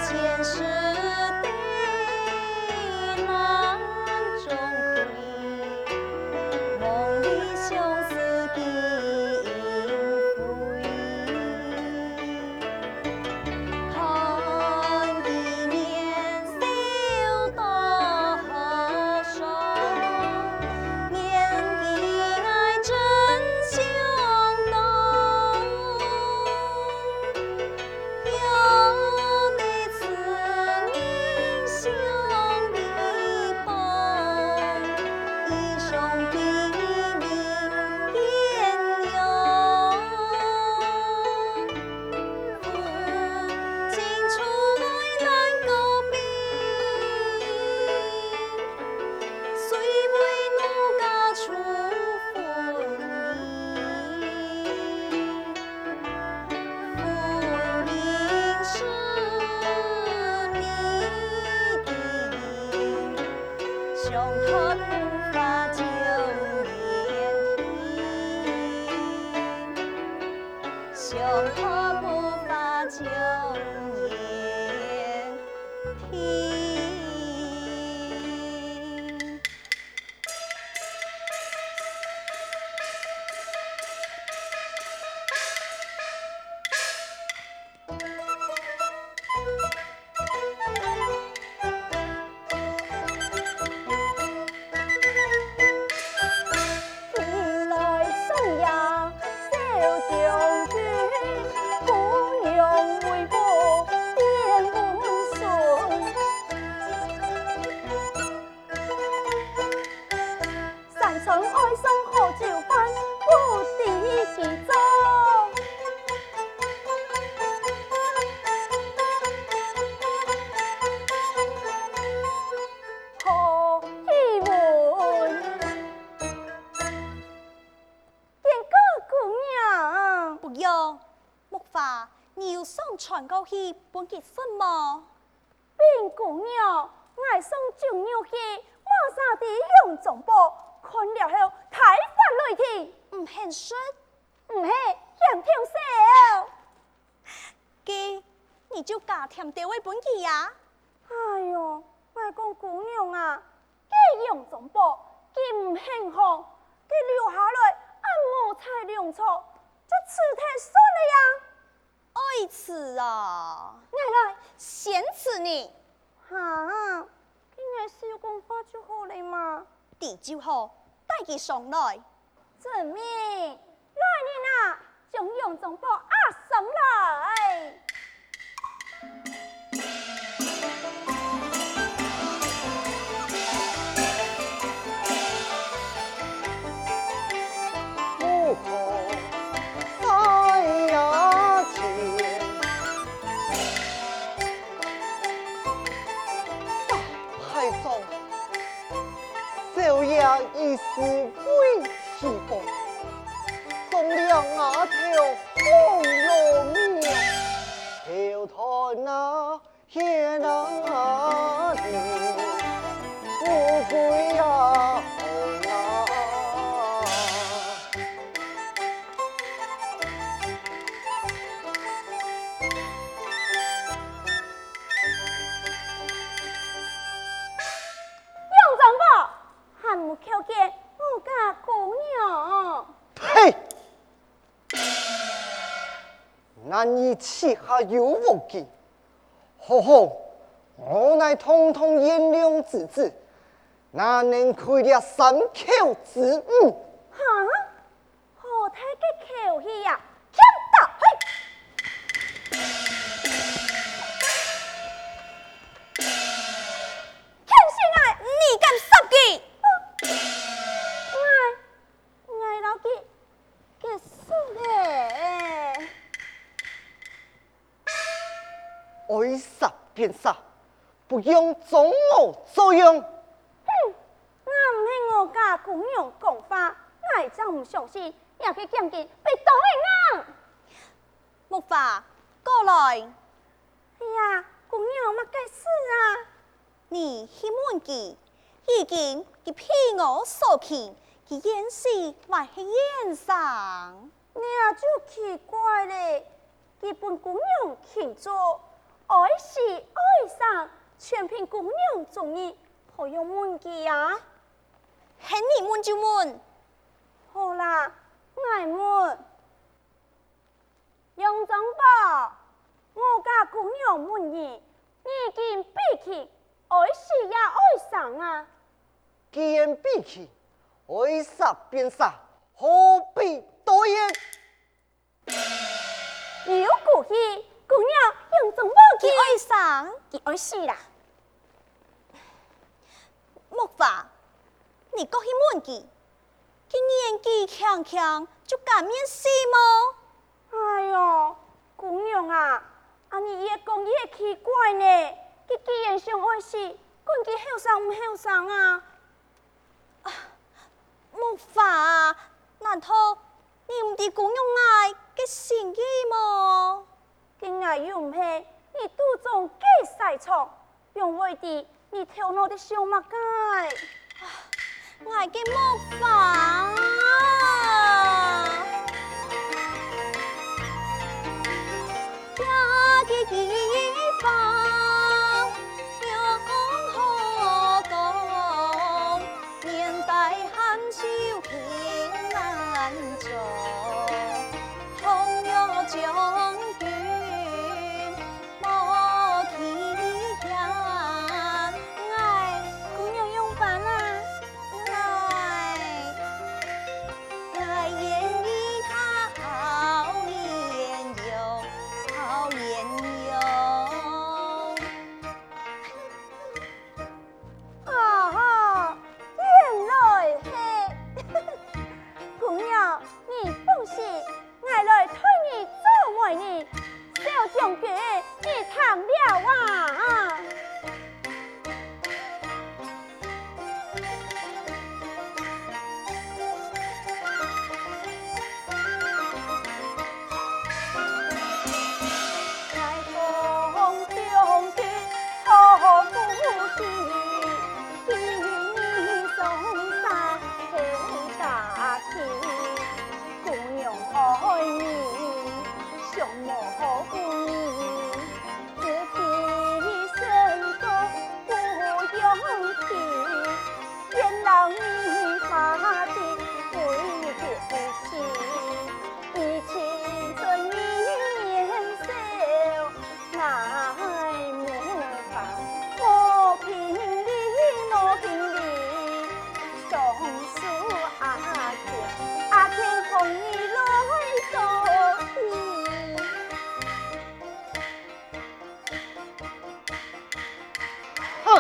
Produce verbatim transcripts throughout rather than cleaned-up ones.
前世的那种苦，梦里相思的音符。看一面笑到和尚，念一爱真相懂。 有的痴人想的笨，一生的命鸳鸯。夫妻出外难过病，谁为奴家出分明？ 分明是你的意，想他不发九年天，想他不发九年天。 山川外送好酒饭，不知其中。好一文。见过姑娘。不用，木花，你有想传过去分佢食无？ 禀姑娘，𠊎送酒肉去，马上在杨宗保看了後，大發雷霆。毋肯食？毋係，嫌忒少。該你就加添兜仔分佢啊！哎喲，𠊎講姑娘啊，該楊宗保，佢毋肯放，佢留下來，恁無彩良草，就辭忒算了呀！ 愛辭啊！𠊎來，先辭你。哈，該𠊎少講話就好了嘛。知就好，帶佢上來。遵命，來人啊，將楊宗保押上來。 不可在衙前。大排场，少爷一时为气疯，中了丫头好老命，投胎那 天啊地，富贵啊红啊！杨宗保，还毋叩见我家姑娘？呸！ 那你膝下有伏冤，好好，我乃堂堂贤良之子，哪能亏這三口之五？哈？好大个口气呀！欠打！嘿！欠死𠊎，你敢杀佢？哎， 𠊎摎佢結束咧。愛殺便殺，不用裝模作樣。哼，若毋係我家姑娘講話，𠊎正毋相信，這个檢警會當恁硬。木花，過來。哎呀，姑娘，麼个事啊？ 你去問佢，已經佢被我鎖起，佢現時還係現生。這就奇怪咧，佢分姑娘牽走，愛死愛生，全憑姑娘中意，好用問佢啊？喊你問就問。好啦，𠊎問。楊宗保，我家姑娘問你，你見比起愛死也愛生啊？既然比起，愛殺便殺，何必多言？ 有骨氣，姑娘楊宗保佢愛生，佢愛死啦。木花，你過去問佢，佢年紀輕輕就甘願死無？哎喲，姑娘啊，恁樣越講越奇怪呢。佢既然想愛死，管佢後生毋後生啊！ 木花啊，難道你毋知姑娘𠊎个心意無？該𠊎又毋係你肚中个西藏，仰會知你頭腦在想麼个？𠊎个木花啊！這个地方 仰好講，年代含羞輕難做，倘若將軍無期限。𠊎，姑娘仰般啊？𠊎，𠊎願與他好閻遊，好閻遊。 啊哈，原來係。姑娘，你放心，𠊎來替你做媒人。小將軍，你聽了啊！ 哼！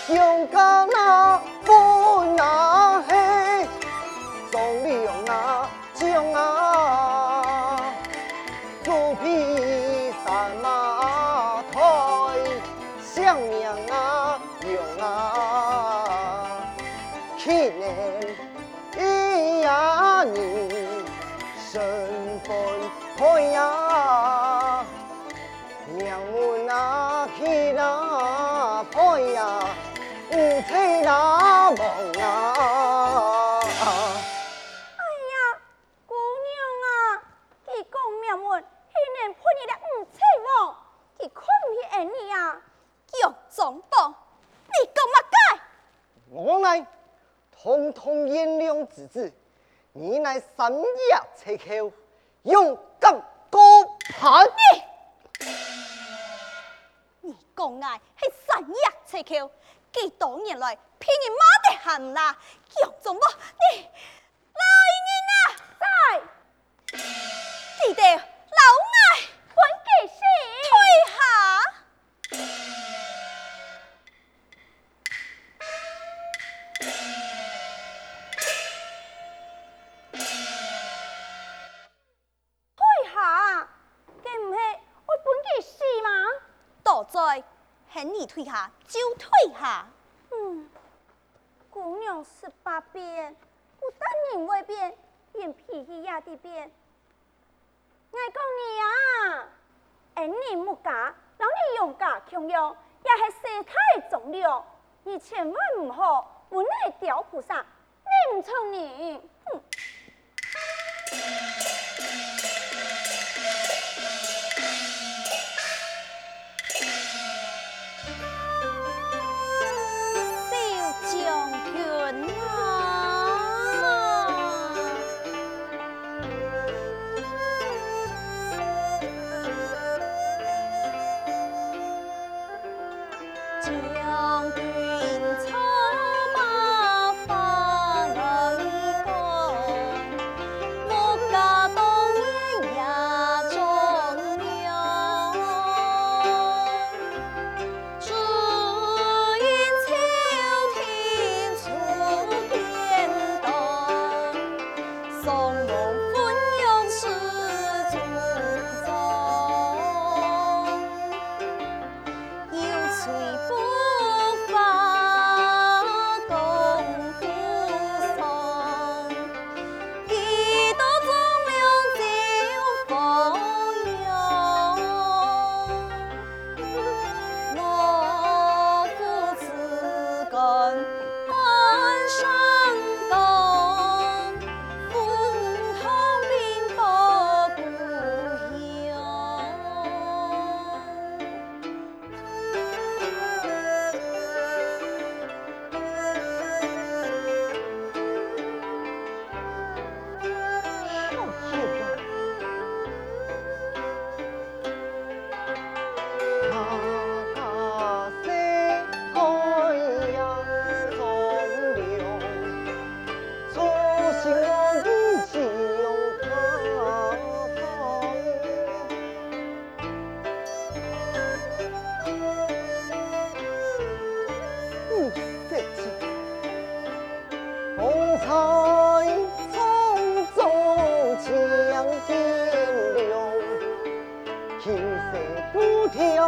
杨家那分那係，张良啊，将啊，肚皮山马台，性命啊，用啊，岂能 一夜人身分配呀，娘们啊，去哪配呀，唔知哪望啊。哎呀，姑娘啊，佢讲娘们，岂能配你个五七王，佢看毋起俺你啊。杨宗保，你讲么个？我乃 堂堂贤良之子，你乃三爷切口，勇敢过盘。你，你讲𠊎係三爷切口，幾多年來，別人罵得還毋罅，杨宗保，你，老人啊！在！你兜，摎𠊎分佢死！退下！ 退下，該毋係愛分佢死嗎？多嘴，喊你退下就退下。嗯，姑娘十八變，不但人會變，連脾氣也得變。 𠊎講你啊，俺人木家摎你楊家共樣，也係世代忠良，你千萬毋好分𠊎刁菩薩，你毋聰明。哼！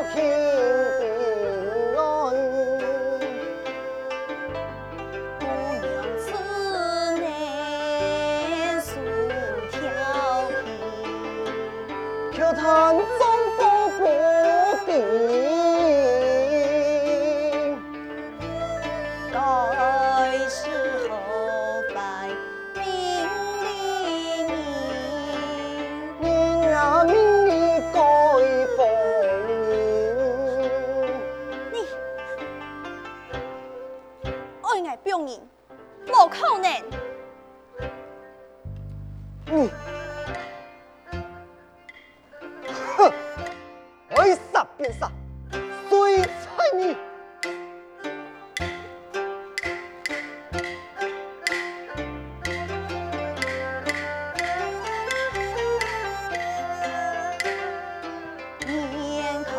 平安。 你愛𠊎放人，無可能！你，哼！愛殺便殺，誰睬你！ 胡言乱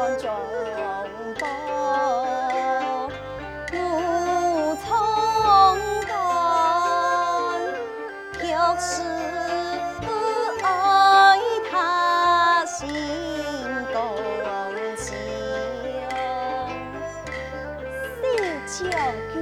語！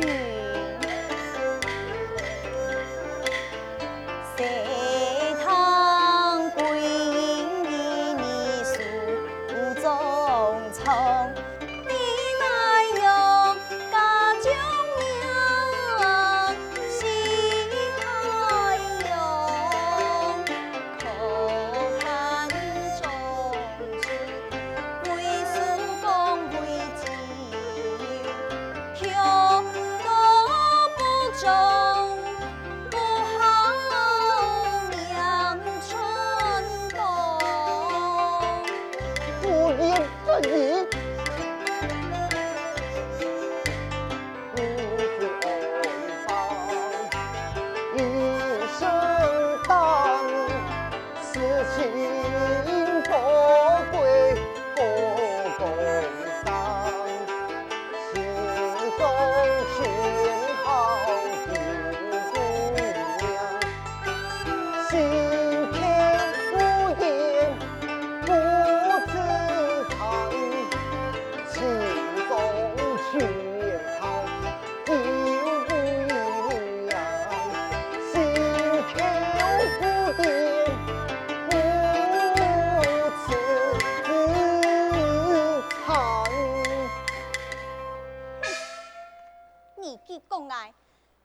你既講𠊎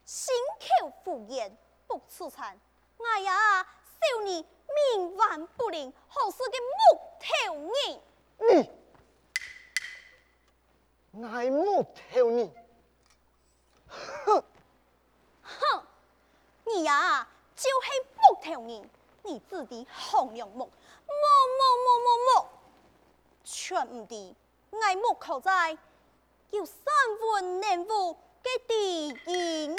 心口胡言，不自慚，𠊎也笑你冥頑不靈，好色个木頭人！你！𠊎木頭人！哼！哼！你呀，就係木頭人！你只知放娘木，木木木木木，全毋知𠊎目口在有三分能武个第一人。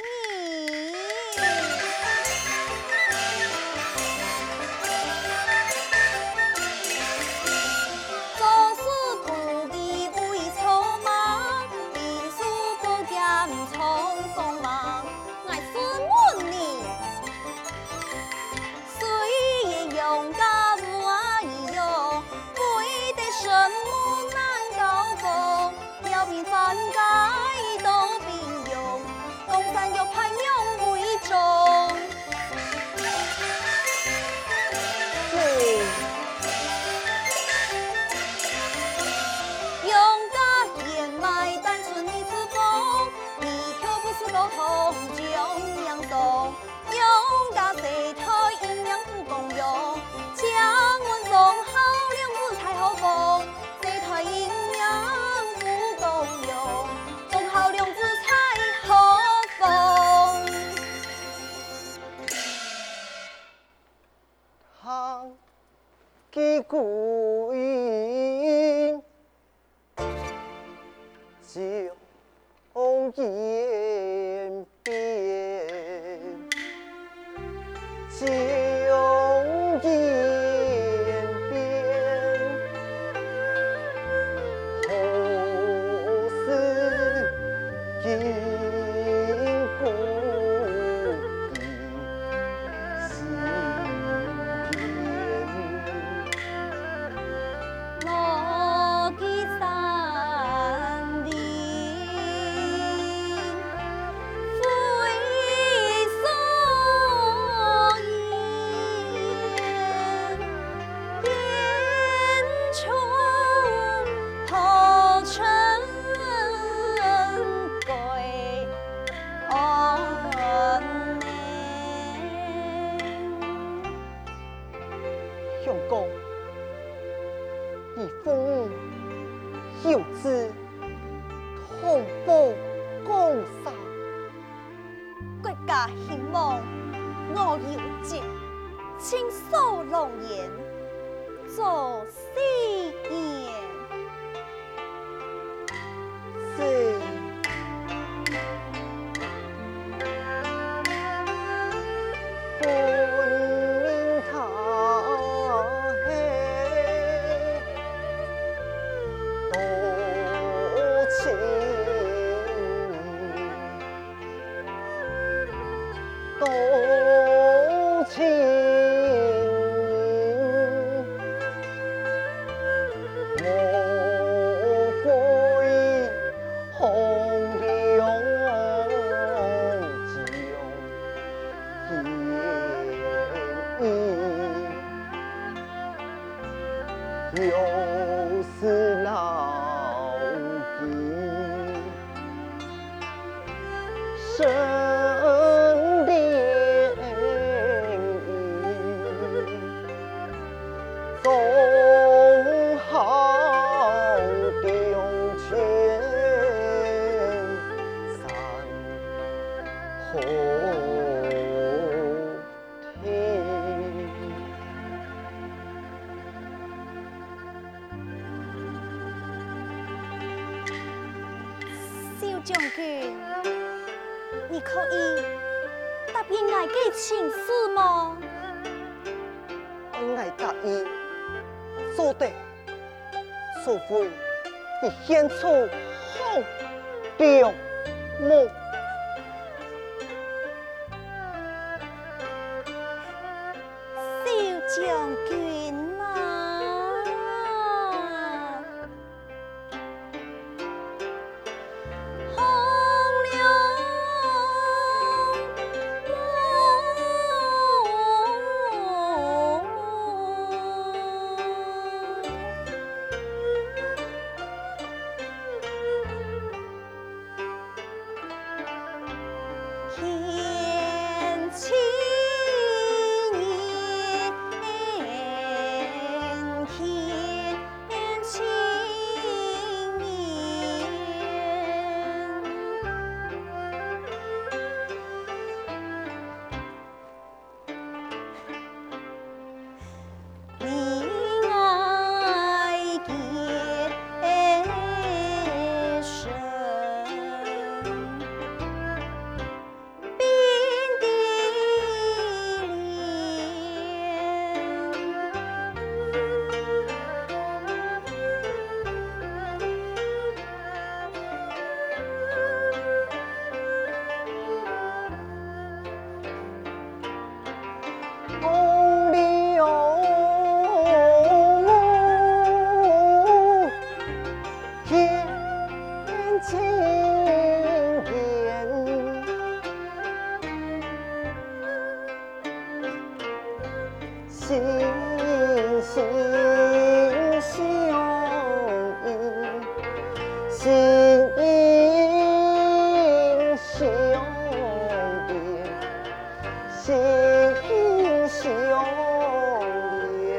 救子，通報江山。國家興亡，我有責，盡數狼煙，做誓言。 是分明他係多情。 多情人，莫非红娘将 又是老鬼身边影，总好中间山河。 蕭將軍，你可以答應𠊎个請示無？𠊎答應，做得。 除非你獻出紅娘。蕭將軍啊！ 心心相印，心心相印，心心相印。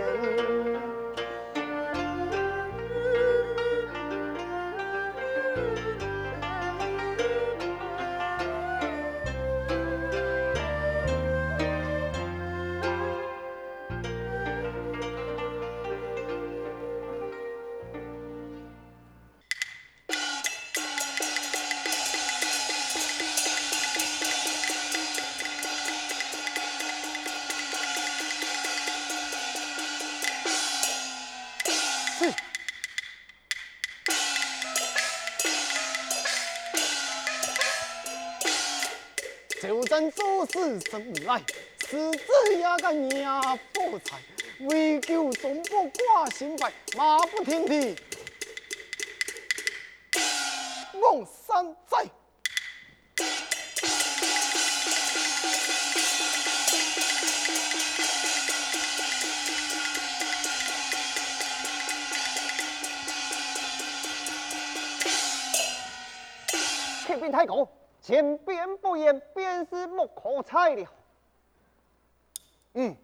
周瑜做事真無賴，私自也敢惹火災，為救忠伯掛心懷，馬不停蹄往山寨。 啟禀大哥，前邊不遠便是莫柯寨了。 嗯，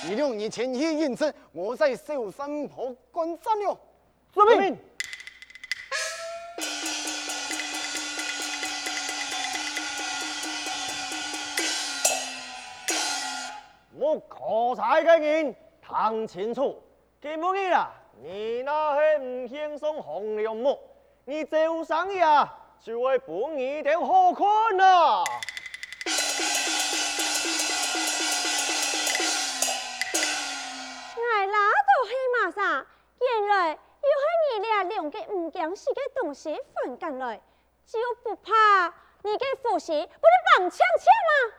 你兩人前去應戰，我在小山坡觀戰了。遵命。做差个人，聽清楚，今晡日啊，你若係毋獻上紅龍目，你做生意啊，就會分你兜好看啊！𠊎拉倒係麼儕？原來又係你這兩個毋驚死个東西翻緊來，就不怕你个鬍鬚分你綁青青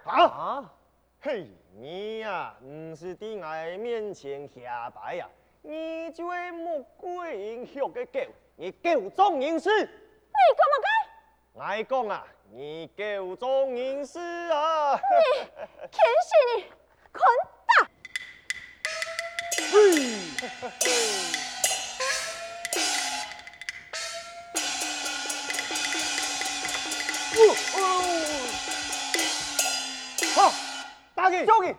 嗎？啊？嘿，你啊，毋使在𠊎面前徛擺啊，你就係穆桂英畜个狗，你狗仗人勢！你講麼个？ 𠊎講啊，你狗仗人勢啊！你，譴死你，看打！哈！打佢！打佢！